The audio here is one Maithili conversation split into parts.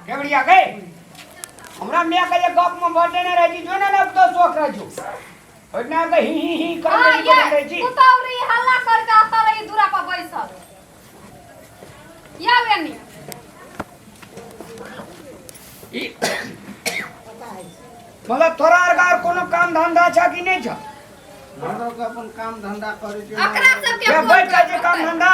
केवड़िया गए हमरा माय के जे गप में बटेने रहै छी जो ने ने तो शौक रहै छौ ओहिना के ही ही ही कर हाँ, रही ये बटन रहै छी पुतहु रही हल्ला करके आता रही दूरा पर बैसल या बेनी ई मतलब तोरा आर के आर कोनो काम धंधा छ कि नहि छ हमरो के अपन काम धंधा करे छै ओकरा सबके के फोन बैठ जाइ छै करतै। काम धंधा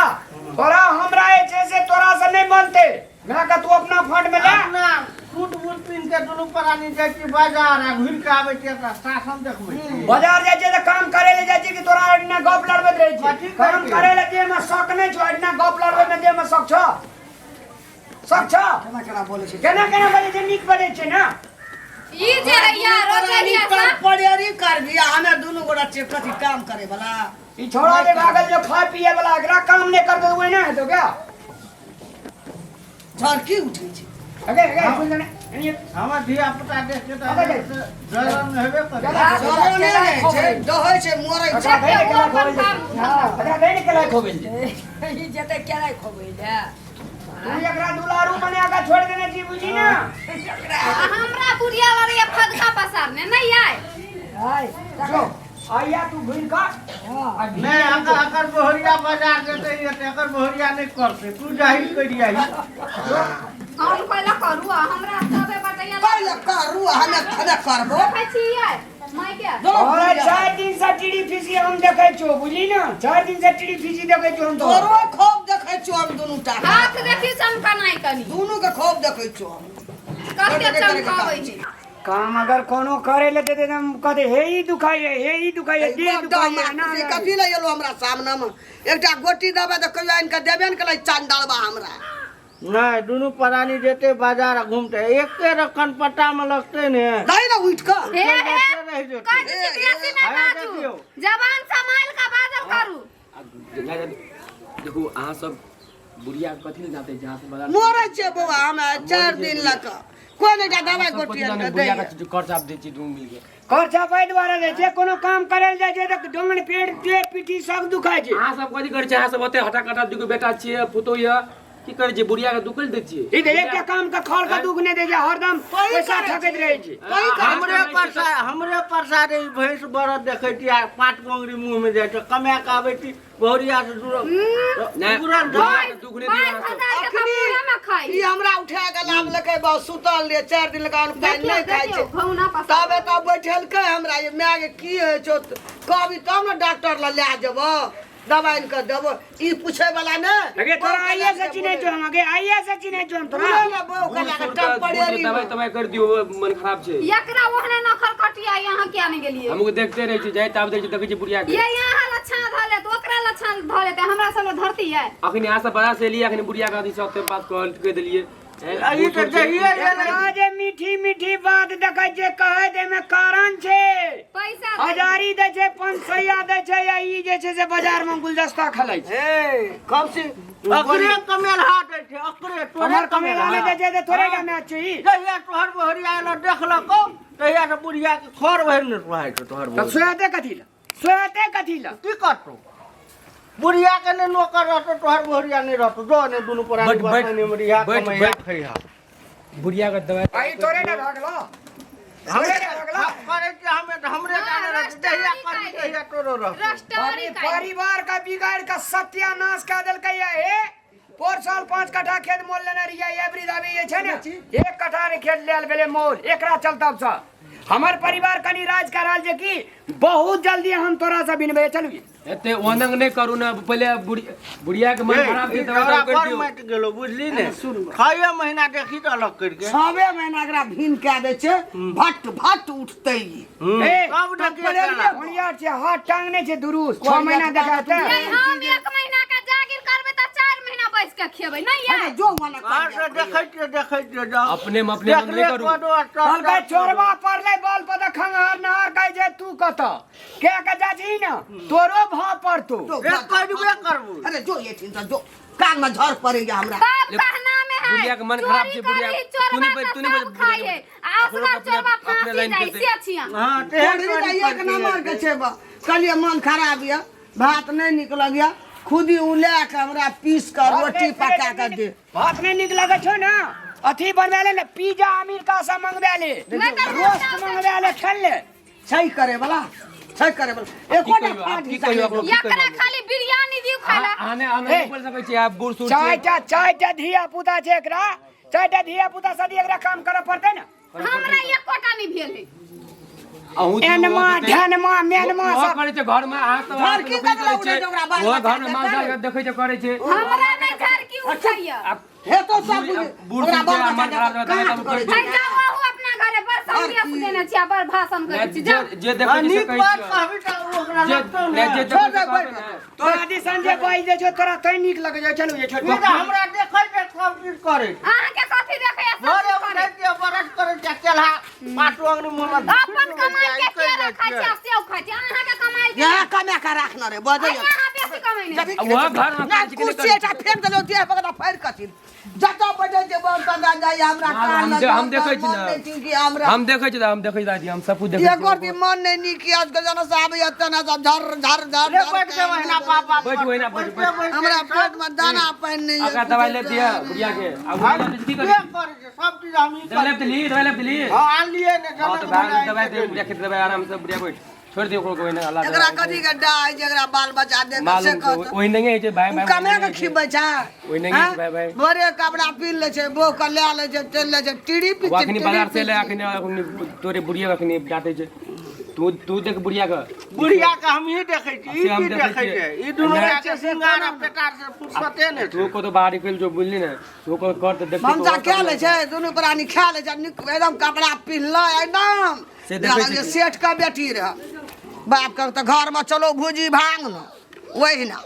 तोरा हमरा जे छै से तोरा से नहि बनतै मैं का तू अपना फंड में ले अपना सूट बूट पिन्ह के दुनू प्राणी जाइ छी बाजार आ घुरि के आबै छियै तऽ शासन देखबै छी बाजार जाइ छै तऽ काम करे ले जाइ छै कि तोरा एहिना गप लड़बैत रहै छै कथी काम करतै? करे ले देह में शक नहि छौ एहिना गप लड़बै में देह में शक छौ शक छौ केना केना बोलै छै केना केना बजै छै नीक बजै छै ने ई जे है यार रोजे हिया सा परेरी करबी आ हमे दुनू गोटा छियै कथी काम करे वाला ई छोड़ा जे भागल जो खाए पिए वाला एकरा काम नहि करतै तऽ ओहिना हेतौ क्या झड़की उठै छै अगे अगे सुन ने एनी हमर धिया पुता देख के अबे तऽ जलन हेबे करे जरने नहि छै डहै छै मरै छै एकरा धै ने केला अपन खोबै काम एकरा धै ने केला खोबै छै ई जेतै केराइ खोबै लए तू एकरा दुलारू बना के छोड़ देने छी बुझी ना आ हमरा बुढ़िया लड़ैया फदका पसारने नहीं आय आय जो आइया तू घुरि कऽ आ घी नहि अकर अकर बोहरिया बाजार जेतै ये तऽ एकर बोहरिया नहि करतै तू जाही करि आही हम कैला करू आ हमरा सबे बटैया पहिले करू हमे हमे करबो देखै छियै माय के और 4 दिन से टीडी फीसी हम देखै छौ बुझली ना 4 दिन से टीडी फीसी देखै छौ हम तो तोरो खूब देखै छियौ हम दुनू टा के। हाथ देखी चमकनाइ कनी दुनू के खूब देखै छियौ हम कते चमकाबै छै काम अगर कोनो करे ले देते हम कहते हे ई दुखाइए हे ई दुखाइए देह दुखाइए ना से कथी लए एलो हमरा सामने में एकटा गोटी देबै तऽ कहियो आनि कऽ देबे ने केलै चंडलबा हमरा नहि दुनू प्राणी जेतै बाजार आ घुमतै एके रखन पट्टा में लगतै ने दही ने उठि कऽ हे हे जाते रहि जेतै। कह दै छी बेसी नहि हे, बाजू देखियौ। जबान सम्हाल कऽ बाजल करू आ देखू अहाँ सब बुढ़िया के कथी लए जाते छै अहाँ सब बाजार मरै छियै बौआ हम 4 दिन लऽ कऽ कोन एकटा दवाइ सब गोटी कथी आनि जाने कऽ बुढ़िया दैए के खर्चा दै छी दुनू मिलके खर्चा पाइ दुआरे दै छै कोनो काम करे ले जाइ छै तऽ डोंगन पेट देह पीठी सब दुखाइ छै अहाँ सब कथी करै छियै अहाँ सब ओते हटा कटा दूगो बेटा छियै पुतोह यऽ की करै छियै बुढ़िया के दुख दै छियै ई तऽ एकटा काम के खर के दुख नहि दै छै हरदम पैसा ठकैत रहै छै हमरे परसा हमरे परसा रे ई भैंस बरद देखै छी आ पाँच गो अंगुरी मुँह में जाइ छै कमा के आबै छी बहुरिया से जुड़ल नहि, जुड़ल बुढ़िया के दुख नहि दियौ बाईस अहाँ सब हजार के तऽ अखनी पूरा में खाइ ई हमरा उठा के लाबलकै बा सुतल रहे 4 दिन लगा पानि देखियौ नहि खाइ देखियौ छै घौना पसार तबे तब बैठेलकै हमरा ये माय के की होइ छौ कहबी तब ने डॉक्टर लग लए जेबो दवाइ आनि कऽ देबो ई पूछे वाला ने अगे तोरा आइए से चिन्है छौ हम अगे आइए से चिन्है छौ हम तोरा बोले ने बौ बूढ़ कला सूढ़ के टेम्परेरी दवाई तवाई कर दियौ मन खराब छै एकरा ओहने नखर कटिया यहाँ किया नहीं गेलियै हमहूँ देखते रहै छी जाइत आब देखै छी देखै छी बुढ़िया के ये यहाँ लच्छा धऽ लेत ओकरा लच्छा धऽ लेत हमरा सब लग धरती है अखन यहाँ सब बाजार से एलियै अखन बुढ़िया के अथी सब ते बात कह देलियै ई तऽ जहिये एलै एकरा जे मीठी मीठी बात देखै छै कहै दे में कारण छै पैसा दे। हजारी दै छै 500 दै छै या ई जे छै से बाजार में गुलदस्ता खेलै छै ए कब से अकरे कमेल हाथ दै छै अकरे तोरे हमर कमेला नहि दै छै तऽ थोड़े टा मैच छै ई जहिया तोहर बोहरिया एलो देखलको तहिया से बुढ़िया के खर भरि ने सोहाइ छौ तोहर तऽ बोहरिया सोहेतै कथी लए सोहेतै कथी लए की करतौ बुढ़िया के नहि नौकर रहतौ तोहर बोहरिया नहि रहतौ जो ने दुनू प्राणी बैठ, बैठ, बर्तन में रिहा बैठ, कमैया बैठ। खैहा बुढ़िया के दवाई आई थोड़े ने भागलो थोड़े ने भागलो करै छियै हमे तऽ हमरे हाँ, जाने रहतौ जहिया करबी तहिया तोरो रहतौ रस्टोरी परिवार का बिगाड़ का सत्यानाश कऽ देलकै या हे पोर साल 5 कट्ठा खेत मोल लेने रहियै एवरी दाबी जे छै ने 1 कट्ठा रे खेत लेल भेलै मोल एकरा चलता से हमर परिवार कनि राज कऽ रहल छै कि बहुत जल्दी हम तोरा से बिनबै चलू एते ओनंग नहि करू ने पहिले बुढ़िया के मन खराब छै दवाई हमरा तवाई कर बड़ दियौ माटि गेलो बुझली ने छए महीना देखी तऽ अलग करके 6 महीना एकरा भीन कए दै छै भट भट उठतै ई। ए, सब देखिए केला। होनियार छै हाथ टांग नहि छै दुरुस्त 6 महीना देखाते ये हम 1 महीना के जागिर करबै तऽ 4 महीना बैस के खेबै नहीं अरे ये जो वाला घर से देखै छियै देखै छियै जाओ अपने में अपने मन देखले नहि करू करो कहलकै चोरबा पड़लै बल पर तऽ खंघार नहार कहै छै तू कतऽ के के जा छी ने तोरो भाव पड़तौ करबे करबू अरे जो एठिन तऽ जो कान में झड़ पड़ैया हमरा बाप कहना में है बुढ़िया के मन खराब छै, बुढ़िया- चोरी तू नहीं करी, बज- तू नहीं बज- चोरबा तऽ सब बुढ़िया के खाइ है आ अपनो असगर अपने- चोरबा अपने फांसी लाइन जाइ पे से छिया हाँ तेहन तोरी चोरी तऽ एक नंबर के छै बा कहलियै मन खराब यऽ भात नहि नीक लगैया खुद ही उ लए कऽ हमरा पीस कऽ रोटी पका कऽ दे भात नहि नीक लगै छौ ने अथी बनवा ले ने पिज्जा अमेरिका से मंगवा ले नहि तऽ रोस्ट मंगवा ले खेल ले। छै करे वाला, छै करे वाला, एकोटा कहियौ, आब फाट की हिस्सा कहियौ नहि आब? देलकै। एकरा खाली बिरयानी दियौ खाय ला। आने आने हे। नहि बोल सकै छी, आब बूढ़ सूढ़ छै। चारिटा चारिटा धिया पुता छै एकरा, चारिटा धिया पुता सदी एकरा काम करऽ पड़तै ने। हमरा एकोटा नहि भेल है। अहूँ दियौ, एनमा ओहो देतै। ढेनमा मेनमा ओहो सब करै छै घरमे, अहाँ तऽ घर की नौकरी करला करै उड़ै छै। छै ओकरा बाल ओहो बच्चा घरमे माल जाल के देखै छै करै छै। हमरा नहि झरकी उठैया। आब हे तो सब बुझ- बूढ़ ओकरा सूढ़ बाल छै, बच्चा मार खराब के रहता है, काट तब करै भाई छै। जाओ अहू अपना घरे बड़ संदेश देने छी आ बड़ भाषण करै छी जे जाओ। जे देखै छै से नीक कहै बात छियौ। कहबी तऽ ओकरा जे लगतौ नहि, ने। जे छोड़ देखै दे, छै बैठ। कहबै ने। तोरा दिसन जे बाजि दै छौ तोरा तैं नीक लगै छै। चलू जे छोड़ ई तऽ हमरा देखै छै सब चीज करै छै। अहाँके कथी देखैया सब भोरे चीज उठै करै। छियै ब्रश करै छियै केला पाँच अंगुरी मुँह मे अपन कमाइ के केरा खाइ छी आ सेव खाइ छी, अहाँके कमाइ के यहाँ कमा के राखना रे बजै अहाँ बेसी कमाइ नहि। वहाँ घरमे ना करै छै कि नहि कुर्सी करै एकटा फेंक देलौ देह पर कता फाड़ि कथिन जतऽ बैठै छै बम तंगा जाइ हमरा ना, कान हम हम देखै छी मन ने। नहि छी कि हमरा हम देखै छी हम देखै छी दादी, हम सब कुछ देखै एको छी। दिन मन नहि नीक आज के जना से आबैया तेना सब झर झर झर रे झर बैठ के ओहिना बाप बाप बैठ ओहिना, बैठ, बैठ। हमरा पेट में दाना पानि नहि ओकरा दवाई ले दिया बुढ़िया के। आ बुढ़िया के की के करी? करै छै सब चीज हमही दवाई करै ले दिली, दवाई ले दिली। हँ आनलियै ने हाँ तो जनक भाग बनाइ दवाई के दे बुढ़िया के, दवाई आराम से बुढ़िया बैठ। छोड़ दियौ ओकरो ओहिना अल्लाह एकरा कथी के डाय जेकरा बाल बच्चा देख के से मालूम छै, कहत ओहि नहि होइ छै भाई ओ भाई। कमा के खिबै छै। ओहि नहि होइ छै भाई भाई। बड़े कपड़ा पीन लै छै, बोह के लए लै छै, चलि लै छै टीड़ी ओ पी अखनी बाजार से ले अखनी अखनी तोरे बुढ़िया के अखनी डांटे छै। तू तू देख बुढ़िया के। बुढ़िया के हमही देखै छी, ई से हम की देखै देखै छियै। छै? ई दुनू नहि। गोटा के सिंगार आ पेटार से फुर्सते नहि तू छै। को तो बाहर निकल जो बुझली ने, तू को कर तऽ देखी। भनसा खा लै छै, दुनू प्राणी खा लै छै, नीक एकदम कपड़ा पिन्हलै एकदम से देखै जेना छी। सेठ के बेटी रह बाप के तऽ घरमे चलो भुजी भांग ने ओहिना।